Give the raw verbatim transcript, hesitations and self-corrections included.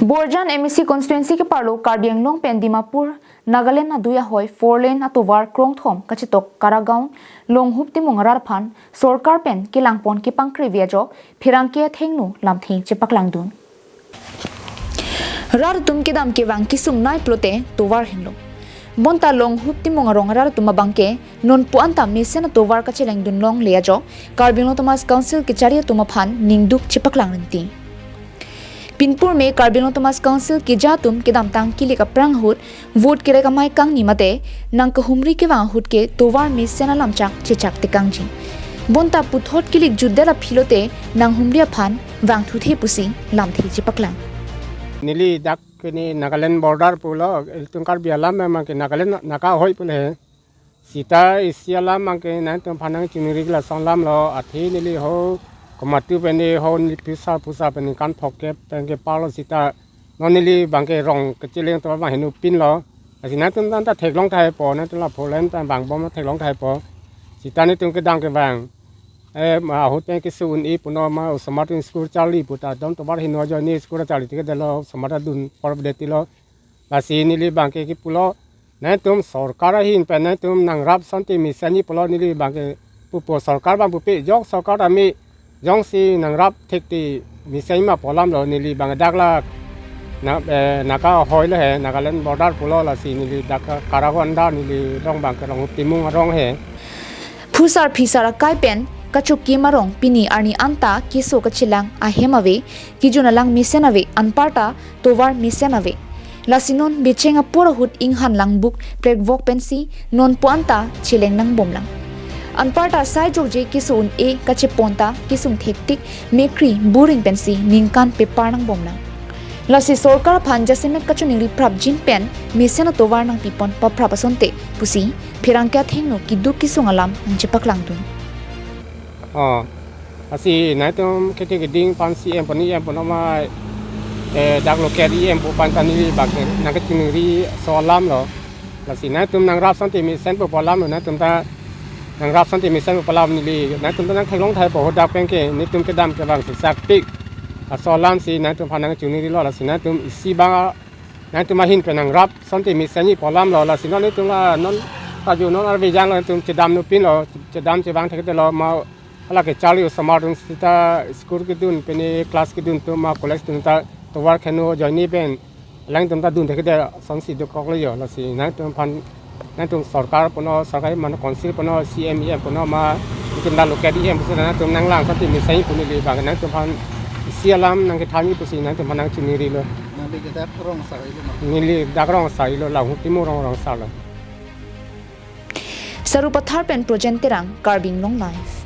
Borjan M A C constituency keparlo Karbi Anglong pen Dimapur, Nagaland adui ahoi four lane atovar krongthom kachetok Karagaon Longhup Timung arat aphan sorkar pen kelangpon kepangkrevi ajok pherangke athengno lamthe chepaklangdun. Rat atum kedam kevang kesung nai pulote tovar henlo. Bonta Longhup Timung arong arat atum abangke nonpu anta mesen atovar kachelengdun longle ajok Karbi Anglong Autonomous Council kechari atum aphan ningduk chepaklang rinti. Pinpur me Karbi Anglong Autonomous Council keja atum kedamtang kilik aphrang ahut vote kerek amei kangni mate nangkehumri kevang ahut ke tovar mesen alamchak chechak tekangji. Bonta puthot kilik jutdet aphi lote nanghumri aphan vangthuthe pusi lamthe chepaklang. Neli dak kini Nagaland border pulo, ilitum Karbi alam abangke Nagaland naka ahoi pulo he. Sita isi alam abangke nangtum aphan nangchiningri lason alamlo, athe neli ho komat pen ho neli phusar phusar pen ningkan throkkep pen keparlo sita non neli abangke rong kacheleng tovar abang henopinlo. Lasi nangtum anta theklong tahai po, nangtum la four lane ta vangbom theklong tahai po. Sita netum kedam kevang. Eh, ma ahut pen keso un-e punon ma osomar atum school charli puta dam tovar heno ajoine school charli thekthedetlo, osomar ta dun porop detilo. Lasi neli abangke kepulo, nangtum sorkar ahin pen nangtum nangrap asonte mesenji pulo neli abangke pupo, sorkar abang pupe, jok sorkar ami jongsi nangrap thekte mesenji ma pu alamlo neli abang dak la na, eh, naka ahoi lo he, Nagaland border pulo, lasi neli dak Karagaon da neli rong abangke Longhup Timung arong he. Phusar phisar akai pen kachokim arong pini arni anta keso kachelang ahem ave, kejun alang mesen ave, anparta tovar mesen ave. Lasi non becheng apor ahut inghan langbuk prekvok pensi nonpu anta cheleng nangbomlang. Anparta sai jokje keso un-e kachepon ta kesung thektik mekri buring pensi ningkan pepar nangbomlang. Lasi sorkar aphan jasemet kachiningri prapjin pen mesen atovar nangpipon paprap asonte pusi pherangke athengno keduk kesung alam nangchepaklangdun. Oh, lasi nangtum kete keding aphan C M aphan, E M aphan ma, eh, dak local E M pu aphan ta neli abangke nangkachiningri lason alamlo. Lasi nangtum nangrap asonte mesen pu alamlo, nangtum ta nangrap asonte mesen pu alam neli, nangtum ta nangtheklong tahai po, hadak pen ke netum kedam kevang si sakpik lason alam si nangtum aphan nangchiningrilo, lasi nangtum isi abang nangtum ahin pen nangrap asonte mesenji pu alamlo, lasi non netum la non paju non arve janglo, netum chedam nopinlo, chedam chevang thekthedetlo, ma hala kecharli osomar atum sita school kedun pen class kedun atum ma college kedun ta tovar heno ajoine pen alangtum ta dun thekthedet asonsi dokoklo jo, lasi nangtum aphan nangtum sorkar punon, sorkar mane council punon, C M, E M punon ma, netum dak local E M pusi nangtum nanglang asonte mesenji pu neli abang nangtum aphan isi alam nangkethanji pusi nangtum aphan nangchiningrilo. Nangli ke dak rong asar ilo ma? Neli dak rong asar ilo, Longhup Timung arong rong asarlo. Sarupathar pen Projen Terang, Karbi Anglong Live.